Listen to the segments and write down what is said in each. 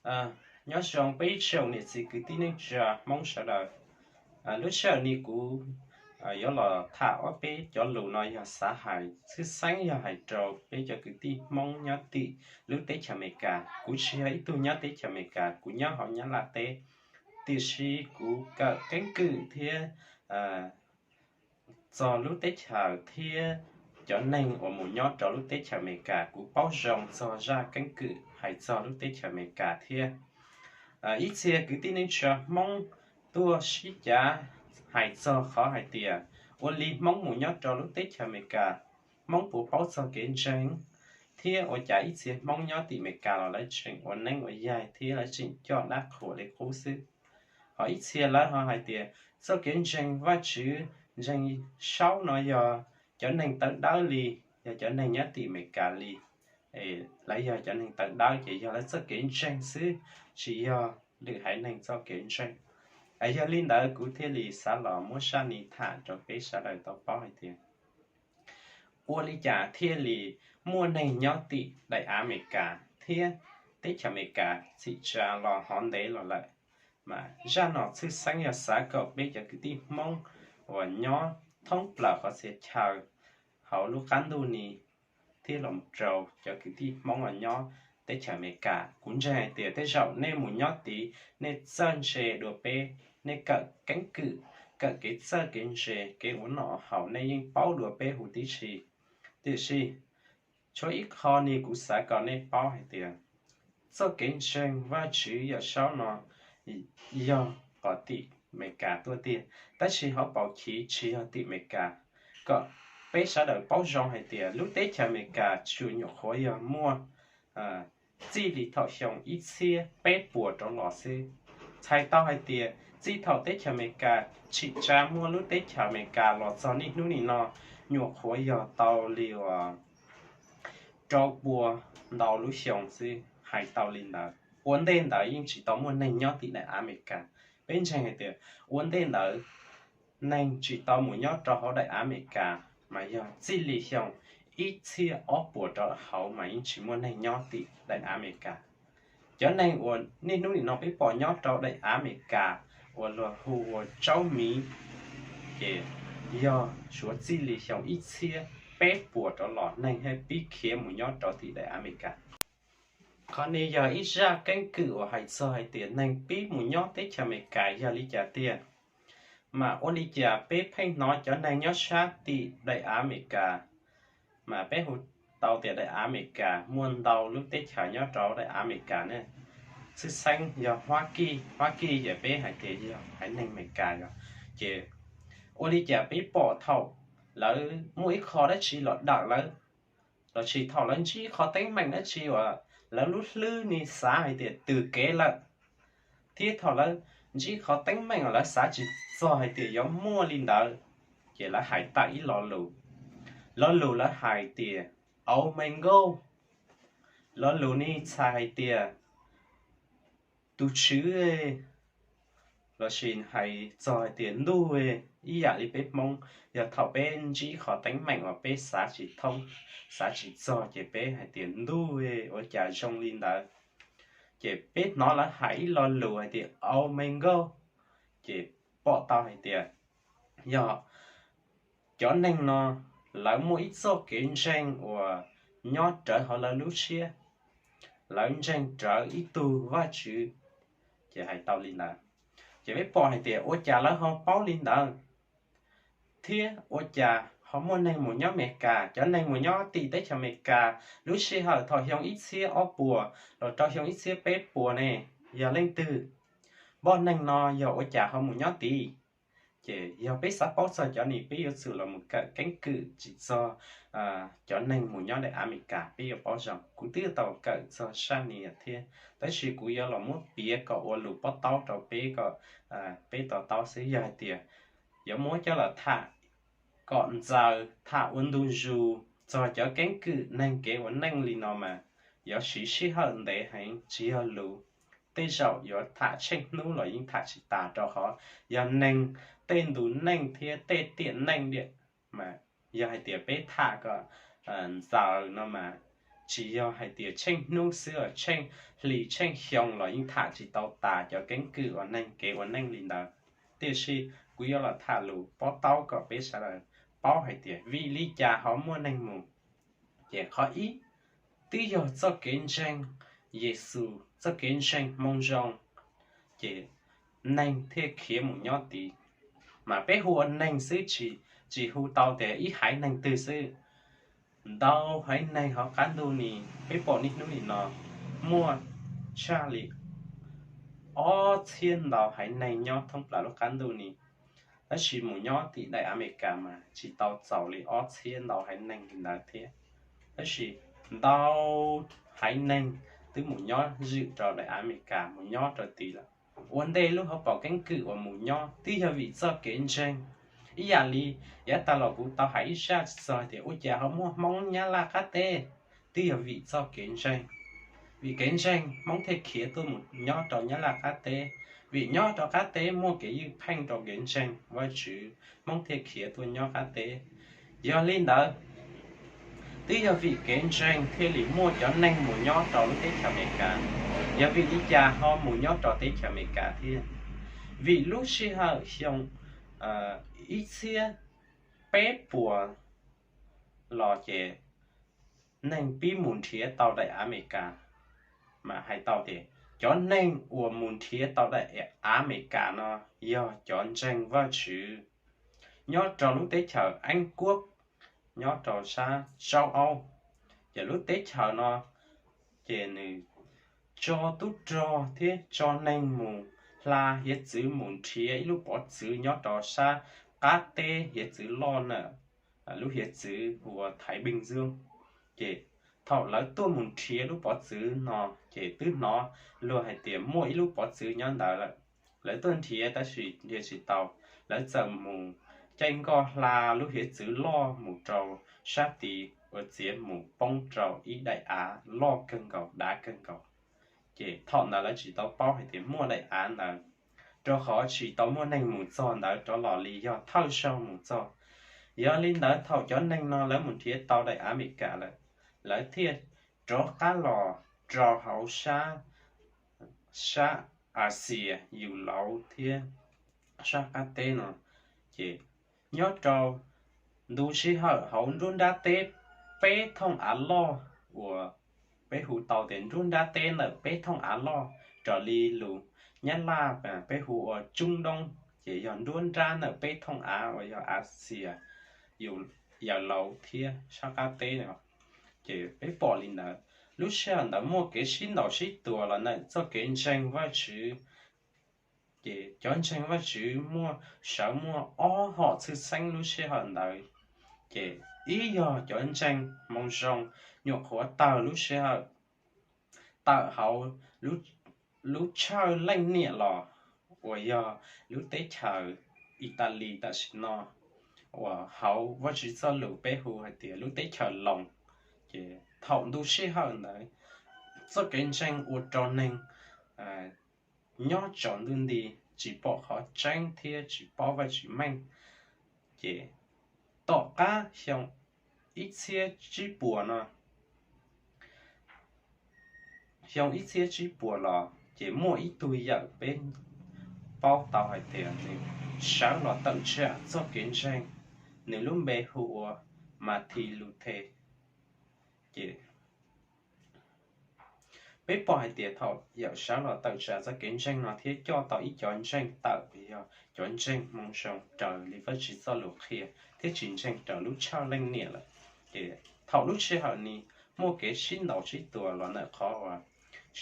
Nyob zoo peb ib tsoom niam txiv kwv tij neej tsa Hmoob sawv daws. Lub sij hawm no kuv yuav los tham ob peb cov lus no yog xav hais tshwj xeeb yog hais rau peb cov kwv tij Hmoob nyob tim lub teb chaws Amelikas. Kuv tsis yog ib tug nyob teb chaws Amelikas, kuv nyob hauv Nyab Laj teb, tiam sis kuv kawm keeb kwm thiab txog lub teb chaws thiab cov neeg uas mus nyob rau lub teb chaws Amelikas, kuv paub zoo txog zaj keeb kwm hais txog lub teb chaws Amelikas thiab. Ib txhia kwv tij neej tsa Hmoob tuaj sib cav hais txog qhov hais tias ua li Hmoob mus nyob rau lub teb chaws Amelikas, Hmoob puas paub txog kev ntseeg, thiab ua cas ib txhia Hmoob nyob tim Amelikas los lawv tseem ua neeb ua yaig thiab lawv tseem coj dab qhuas li qub xwb. Ho ib txhia lawv ho hais tias txoj kev ntseeg Vajtswv, ntseeg Saub no yog cov neeg tawv dawb li, yog cov neeg nyob tim Amelikas li. Lawv yog cov neeg tawv dawb ces yog lawv txoj kev ntseeg xwb, tsis yog lwm haiv neeg txoj kev ntseeg. Yog li ntawd kuv thiaj li xav los muab zaj no tham rau peb sawv daws tau paub hais tias ua li cas thiaj li muaj neeg nyob tim daim av Amelikas thiab teb chaws Amelikas txhim tsa los hov ntev los lawm. Mas zaj no tshwj xeeb yog xav kom peb cov kwv tij Hmoob uas nyob thoob plaws qhov txhia chaw hauv lub qab ntuj no thiab los rau cov kwv tij Hmoob uas nyob teb chaws Amelikas. Kuv ntseeg hais tias tej zaum nej mus nyob tid, nej txawj ntse dua peb, nej kawm keeb kwm, kawm kev txawj kev ntse, kev ua noj haus, nej yeej paub dua peb huv tib si. Tiam sis tshuav ib qho no kuv xav kom nej paub hais tias txoj kev ntseeg Vajtswv Yawm Saub no yog qhov tim Amelikas tuaj tiag, tab sis hauv paus chiv tsis yog tim Amelikas. Kom peb sawv daws paub zoo hais tias lub teb chaws Amelikas tsuas nyuam qhuav yog muaj txij li thaum xyoo ib txhiab peb puas rov los xwb. Txhais tau hais tias txij thaum teb chaws Amelikas tsim tsa muaj lub teb chaws Amelikas los txog niaj hnub nim no nyuam qhuav yog tau li uas rau pua ntau lub xyoo xwb hais tau li ntawd. Ua ntej ntawd yeej tsis tau muaj neeg nyob tim daim av Amelikas. Peb ntseeg hais tias ua ntej ntawd neeg tsis tau mus nyob rau hauv daim av Amelikas, mas yog txij li xyoo ib txhiab ob puas rov hauv mas yeej tsis muaj neeg nyob tim daim av Amelikas. Cov neeg uas niaj hnub nim no peb pom nyob rau daim av Amelikas uas luag hu ua tsaub miv, ces yog suav txij li xyoo ib txhiab peb puas rov los neeg thiaj pib khiav mus nyob rau tim daim av Amelikas. Qhov no yog ib zaj keeb kwm uas hais txog hais tias neeg pib mus nyob teb chaws Amelikas yog li cas tiag. Mas ua li cas peb pheej hnov cov neeg nyob sab tim daim av Amelikas, mas peb hu tau tias daim av Amelikas muaj ntau lub teb chaws nyob rau daim av Amelikas ne. Tshwj xeeb yog Huab Kij, Huab Kij ces peb hais tias yog haiv neeg Amelikas yog. Ces ua li cas peb pom thaum lawv muaj ib qho dab tsi los dawm lawv, lossis thaum lawv ntsib qhov teeb meem dab tsi uas lawv lub hlwb ni xav hais tias tws kev lawm, thiab thaum lawv ntsib qhov teeb meem uas lawv xav tsis txog hais tias yuav muaj li ntawd, ces lawv hais tawm ib lo lus. Lo lus lawv hais tias, Oh my God. Lo lus ni txhais hais tias, Tus Tswv, lossis hais txog hais tias Ntuj, ib yam li peb Hmoob, yog thaum peb ntsib qhov teeb meem uas peb xav tsis thoob, xav tsis txog ces peb hais tias Ntuj, ua cas zoo li ntawd. Ces peb hnov lawv hais ib lo lus hais tias Oh my God, ces pom tau hais tias yog cov neeg no lawv muaj ib txoj kev ntseeg uas nyob rawv hauv lawv lub siab, lawv ntseeg rawv ib tug Vajtswv. Ces hais tau li ntawd, ces peb pom hais tias ua cas lawv ho paub li ntawd, thiab ua cas ho muaj neeg mus nyob Amelikas, cov neeg mus nyob tim teb chaws Amelikas lub sij hawm thaum xyoo ib txhiab ob puas los rau xyoo ib txhiab peb puas ne, yog leej twg? Npoj neeg no yog ua cas ho mus nyob tid? Ces yog peb xav paub txog cov ni peb yuav tsum los mus kawm keeb kwm tsis txog cov neeg mus nyob daim Amelikas peb yuav paub zoo. Kuv twb tau kawm txog sab ni thiab, tab sis kuv yuav los muab piav kom ua lus pob taub rau peb kom peb to taub xwb. Yog hais tias yuav muab coj los tham kom ntxaws tham ua ntu zus txog cov keeb kwm neeg kev ua neej li no mas yuav siv sij hawm ntev heev tsis yog lus. Tej zaum yuav tham tsheej hnub los yeej tham tsis tas rau qhov yog neeg tej ntu neej thiab tej tiam neej tiam, mas yog hais tias peb tham kom ntxaws no mas tsis yog hais tias tsheej hnub xwb, tsheej hli tsheej xyoo los yeej tham tsis tau tas cov keeb kwm uas neeg kev ua neej li ntawd. Tiam sis kuv yuav los tham lus pob taub kom peb sawv daws paub hais tias vim li cas ho muaj neeg mus. Ces qhov ib, twb yog txoj kev ntseeg Yexus, txoj kev ntseeg Moo Zoo, ces neeg thiaj khiav mus nyob tid. Mas peb hu ua neeg xwb tsis, tsis hu tau tias ib haiv neeg twg xwb. Ntau haiv neeg hauv qab ntuj ni, peb pom niaj hnub nim no muaj tshaj li ob txhiab ntau haiv neeg nyob thoob plaws lub qab ntuj ni. Tab sis mus nyob tim daim Amelikas mas tsis tau txaus li ob txhiab ntau haiv neeg li ntawd thiab. Tab sis ntau haiv neeg twb mus nyob zwm rau daim Amelikas, mus nyob rau tid lawm. Ua ntej lub hauv paus keeb kwm uas mus nyob twb yog vim txoj kev ntseeg. Ib yam li yav tas los kuv tau hais ib zaj txog tias ua cas ho muaj Hmoob Nyab Laj qab teb, twb yog vim txoj kev ntseeg. Vim kev ntseeg Hmoob thiaj khiav tuaj mus nyob rau Nyab Laj qab teb. Vim nyob rau qab teb muaj kev ywj pheej rau kev ntseeg Vajtswv, Hmoob thiaj khiav tuaj nyob qab teb. Yog li ntawd, twb yog vim kev ntseeg thiaj li muaj cov neeg mus nyob rau lub teb chaws Amelikas. Yog vim li cas ho mus nyob rau teb chaws Amelikas thiab? Vim lub sij hawm xyoo ib txhiab peb puas los ces neeg pib mus nrhiav tau daim Amelikas. Mas hais tau tias cov neeg uas mus nrhiav tau daim Amelikas no yog cov ntseeg Vajtswv nyob rau lub teb chaws Eeb Kuab, nyob rau sab Saub Aub. Ces lub teb chaws no ces nws tso tub rog thiab tso neeg mus hla hiav txwv mus nrhiav ib lub pov txwv nyob rau sab qab teb hiav txwv loj na, lub hiav txwv hu ua Thaiv Beej Ntxwb. Ces thaum lawv tuaj mus nrhiav lub pov txwv no ces twb hnov luag hais tias muaj ib lub pov txwv nyob ntawd lawm. Lawv tuaj nrhiav tab sis nrhiav tsis tau, lawv txawm mus caij nkoj hla lub hiav txwv loj mus rau sab tid ua txiav mus poob rau ib daim av loj kawg nkaus, dav kawg nkaus. Ces thaum ntawd lawv tsis tau paub hais tias muaj daim av ntawd, rau qhov tsis tau muaj neeg mus txog ntawd rov los li, yog thawj zaug mus txog. Yog li ntawd thaum cov neeg no lawv mus nrhiav tau daim Amelikas lawm, lawv thiaj rov qab los rau hauv sab, sab Axias Yus Laus thiab sab qab teb no. Ces nyob rau ntu sij hawm hauv nruab nrab teb peb thooj av loj uas peb hu tau tias nruab nrab teb ntawm peb thooj av loj, raws li lus Nyab Laj peb hu ua Trung Đông, ces yog nruab nrab ntawm peb thooj av uas yog Axias Yus Laus thiab sab qab teb no. Ces peb pom li ntawd, lub sij hawm ntawd muaj kev sib ntaus sib tua los ntawm txoj kev ntseeg Vajtswv. Ces cov ntseeg Vajtswv muaj, sawv muaj ob hom txhwj xeeb lub sij hawm ntawd. Ces ib yog cov ntseeg Moo Zoo nyuam qhuav tawg lub sij hawm tawm hauv lub tshawj leej niam los uas yog lub teb chaws Italis tam sim no, uas hauv Vajtswv txoj lus peb hu hais tias lub teb chaws Loos. Ces thaum ntu sij hawm ntawd, txoj kev ntseeg ua rau neeg nyob tsaus ntuj nti, tsis pom qhov tseeb thiab tsis paub Vajtswv meej. Ces tom qab xyoo ib txhiab tsib puas no, xyoo ib txhiab tsib puas los ces muaj ib tug yawm peb paub tau hais tias nws sawv los tawm tsam txoj kev ntseeg, nws lub npe hu ua Martin Luther. Ces peb pom hais tias thaum yawm sawv los tawm tsam txoj kev ntseeg no thiab coj tau ib cov ntseeg tawm, yog cov ntseeg Moo Zoo raws li Vajtswv txoj lus qhia thiab tsis ntseeg raws lub tshawj leej niam lawm. Ces thaum lub sij hawm ni muaj kev sib ntaus sib tua los ntawm qhov uas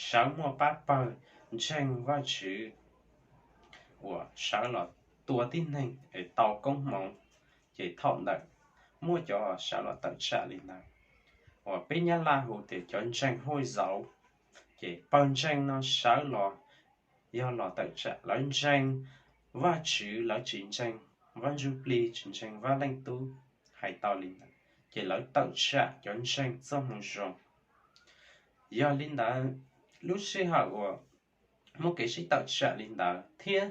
sawv muaj pab pawg ntseeg Vajtswv uas sawv los tua tib neeg es tau koob hmoov. Ces thaum ntawd muaj cov sawv los tawm tsam li ntawd, uas peb Nyab Laj hu tias cov ntseeg Hồi giáo. Ces pawg ntseeg no sawv los yog los tawm tsam, lawv ntseeg Vajtswv, lawv tsis ntseeg Vaj Ntsuj Plig, tsis ntseeg Vaj Leej Tub, hais tau li ntawd. Ces lawv tawm tsam cov ntseeg txoj Moo Zoo. Yog li ntawd, lub sij hawm uas muaj kev sib tawm tsam li ntawd thiab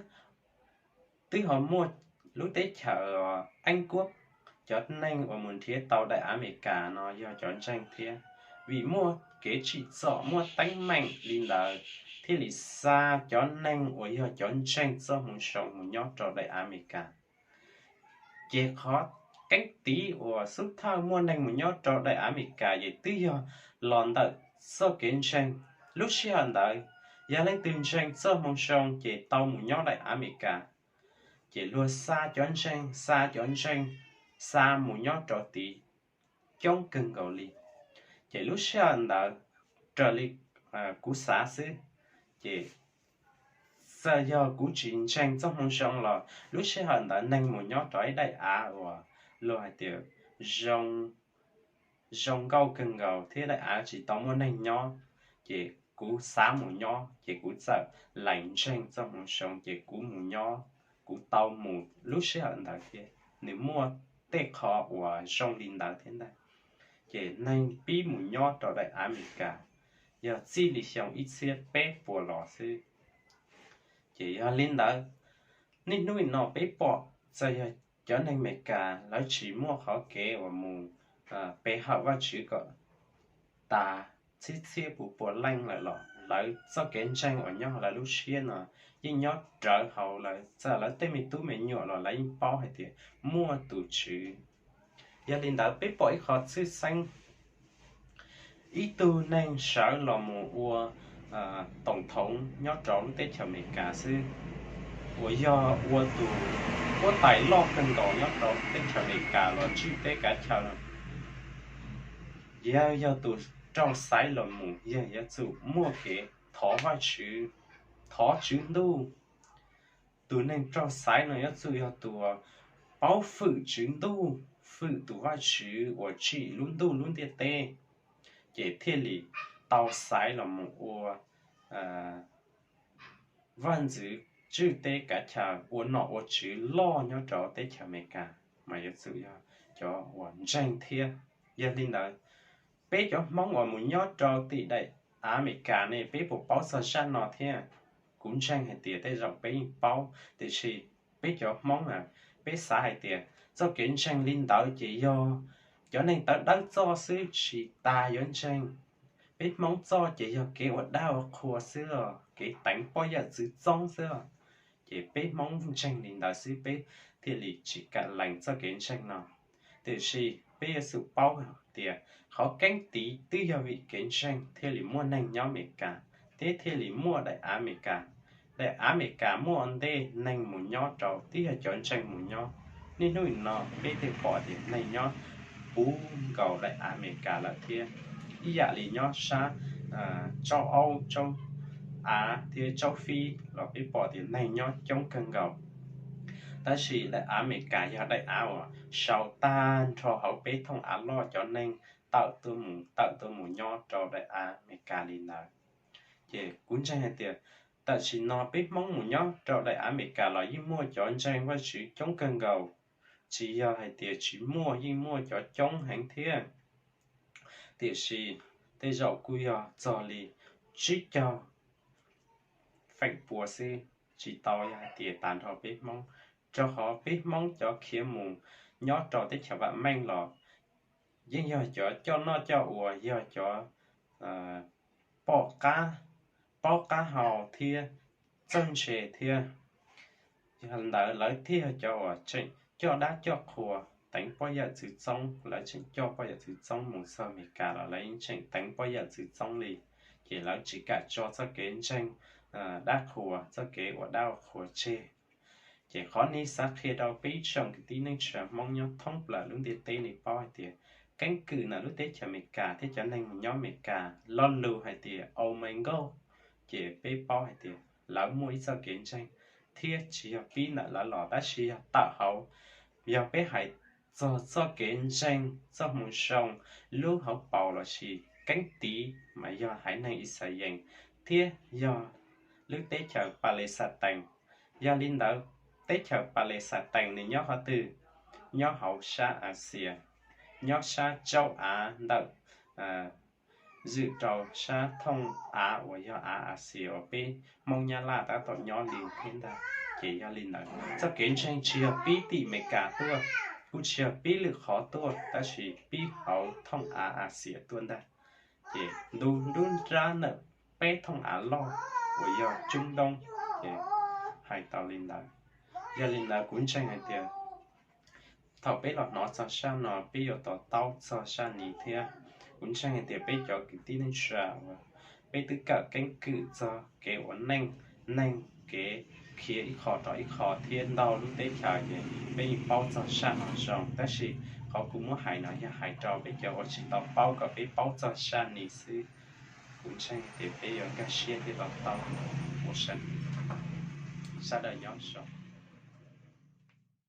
twb ho muaj lub teb chaws Eeb Kuab, cov neeg uas mus nrhiav tau daim Amelikas no yog cov ntseeg thiab. vim muaj kev tsim txom muaj teeb meem li ntawd thiaj li xa cov neeg uas yog cov ntseeg txoj moo zoo mus nyob rau daim Amelikas. Ces qhov keeb tiv uas xub thawj muaj neeg mus nyob rau daim Amelikas ces twb yog los ntawm txoj kev ntseeg. Lub sij hawm ntawd yog leej twg ntseeg txoj moo zoo ces tau mus nyob daim Amelikas. Ces luag xa cov ntseeg, xa cov ntseeg, xa mus nyob rau tid coob kawg nkaus li. Ces lub sij hawm ntawd, raws li kuv xav xwb, ces txawm yog kuv tsis ntseeg txoj moo zoo los lub sij hawm ntawd neeg mus nyob rau ib daim av uas luag hais tias zoo nkauj kawg nkaus thiab daim av tsis tau muaj neeg nyob, ces kuv xav mus nyob ces kuv txawm lees ntseeg txoj moo zoo ces kuv mus nyob, kuv tau mus lub sij hawm ntawd thiab. Nws muaj tej qho uas zoo li ntawd thiab ntag. Ces neeg pib mus nyob rau daim Amelikas yog txij li xyoo ib txhiab peb puas los xwb. Ces yog li ntawd, niaj hnub no peb pom txawm yog cov neeg Amelikas lawv tsis muaj qhov kev uas mus pe hawm Vajtswv kom tas txhiab txhiab puas puas leej lawm los lawv txoj kev ntseeg uas nyob lawv lub siab no yeej nyob rawv hauv lawv, txawm lawv tej me tub me nyuam los lawv yeej paub hais tias muaj tus Tswv. Yog li ntawd peb pom ib qho tshwj xeeb, ib tug neeg sawv los mus ua toom thoov nyob rau lub teb chaws Amelikas xwb, uas yog ua tus huab tais loj kawg nkaus nyob rau teb chaws Amelikas los tswj teb kav chaw no. Yog, yog tus raug xaiv los mus, yog yuav tsum muaj kev thov Vajtswv, thov Tswv Ntuj. Tus neeg raug xaiv no yuav tsum yog tus paub fwm Tswv Ntuj, fwm tus Vajtswv uas tsim lub ntuj lub ntiaj teb. Ces thiaj li tau xaiv los mus ua vaj ntxwv tswj teb kav chaw, ua nom ua tswv loj nyob rau teb chaws Amelikas, mas yuav tsum yog cov uas ntseeg thiab. Yog li ntawd, peb cov Hmoob uas mus nyob rau tim daim Amelikas ne, peb puas paub txog zaj no thiab? Kuv ntseeg hais tias tej zaum peb yeej paub, tiam sis peb cov Hmoob na, peb xav hais tias txoj kev ntseeg li ntawd ces yog cov neeg tawv dawb txoj xwb tsis tas yuav ntseeg. Peb Hmoob txoj ces yog kev ua dab ua qhua xwb os, kev teev poj yawm txwv txoob xwb os. Ces peb Hmoob ntseeg li ntawd xwb peb thiaj li tsis kam lees txoj kev ntseeg no. Tiam sis peb yuav tsum paub tias qhov keeb tiv twb yog vim kev ntseeg thiaj li muaj neeg nyob Amelikas, thiab thiaj li muaj daim Amelikas. Daim Amelikas muaj ua ntej neeg mus nyob rau twb yog cov ntseeg mus nyob. Niaj hnub no peb thiaj pom tias neeg nyob puv nkaus daim Amelikas lawm thiab. Ib yam li nyob sab tsaub aub, tsaub av thiab tsaub fib los peb pom tias neeg nyob coob kawg nkaus. Tab sis daim Amelikas yog daim av uas sau tag nrho hauv peb thooj av loj cov neeg tawm tuaj mus, tawm tuaj mus nyob rau daim Amelikas li ntawd. Ces kuv ntseeg hais tias tam sim no peb Hmoob mus nyob rau daim Amelikas los yeej muaj cov ntseeg Vajtswv coob kawg nkaus. Tsis yog hais tias tsis muaj, yeej muaj cov coob heev thiab. Tiam sis tej zaum kuj yog txog li tsib caug feem pua xwb, tsis tau yog hais tias tas nrho peb Hmoob, rau qhov peb Hmoob cov khiav mus nyob rau teb chaws vam meej los yeej yog cov coj noj coj ua, yog cov pom qab, paub qab hau thiab txawj ntse thiab. Yog ntawd lawv thiaj yog cov uas tseem coj dab coj qhua, teev poj yawm txwv txoob, lawv tseem coj poj yawm txwv txoob mus txog Amelikas los lawv yeej tseem teev poj yawm txwv txoob li. Ces lawv tsis kam tso txoj kev ntseeg dab qhua, txoj kev ua dab ua qhua tseg. Ces qhov no xav qhia rau peb tsoom kwv tij neej tsa Hmoob nyob thoob plaws lub ntiaj teb no paub hais tias keeb kwm ntawm lub teb chaws Amelikas thiab cov neeg mus nyob Amelikas lo lus hais tias oh my god, ces peb paub hais tias lawv muaj ib txoj kev ntseeg, thiab tsis yog pib ntawm lawv los tab sis yog tawm hauv. Yog peb hais txog txoj kev ntseeg, txoj moo zoo, lub hauv paus los sis keeb tiv mas yog haiv neeg Ixayees thiab yog lub teb chaws Palexatees. Yog li ntawd, teb chaws Palexatees nws nyob qhov twg? Nyob hauv sab Axias, nyob sab tsaub av ntawm zwm rau sab thooj av uas yog av Axias uas peb Hmoob Nyab Laj tab tom nyob li thiab ntag. Ces yog li ntawd, txoj kev ntseeg tsis yog pib tim Amelikas tuaj, kuj tsis yog pib lwm qhov tuaj, tab sis pib hauv thooj av Axias tuaj ntag. ces ntu nruab nrab ntawm peb thooj av loj uas yog coob ntoob, ces hais tau li ntawd. Yog li ntawd kuv ntseeg hais tias thaum peb los hnov txog sab no peb yuav to taub txog sab nis thiab. Kuv ntseeg hais tias peb cov kwv tij neej tsa uas peb twb kawm keeb kwm txog kev ua neej, neeg kev khiav ib qho rau ib qho thiab ntau lub teb chaws ces peb yeej paub txog sab no zoo. Tab sis qhov kuv muab hais no yog hais rau peb cov uas tsis tau paub kom peb paub txog sab nis xwb. Kuv ntseeg tias peb yuav nkag siab thiab to taub ua sab nis. Sawv daws nyob zoo.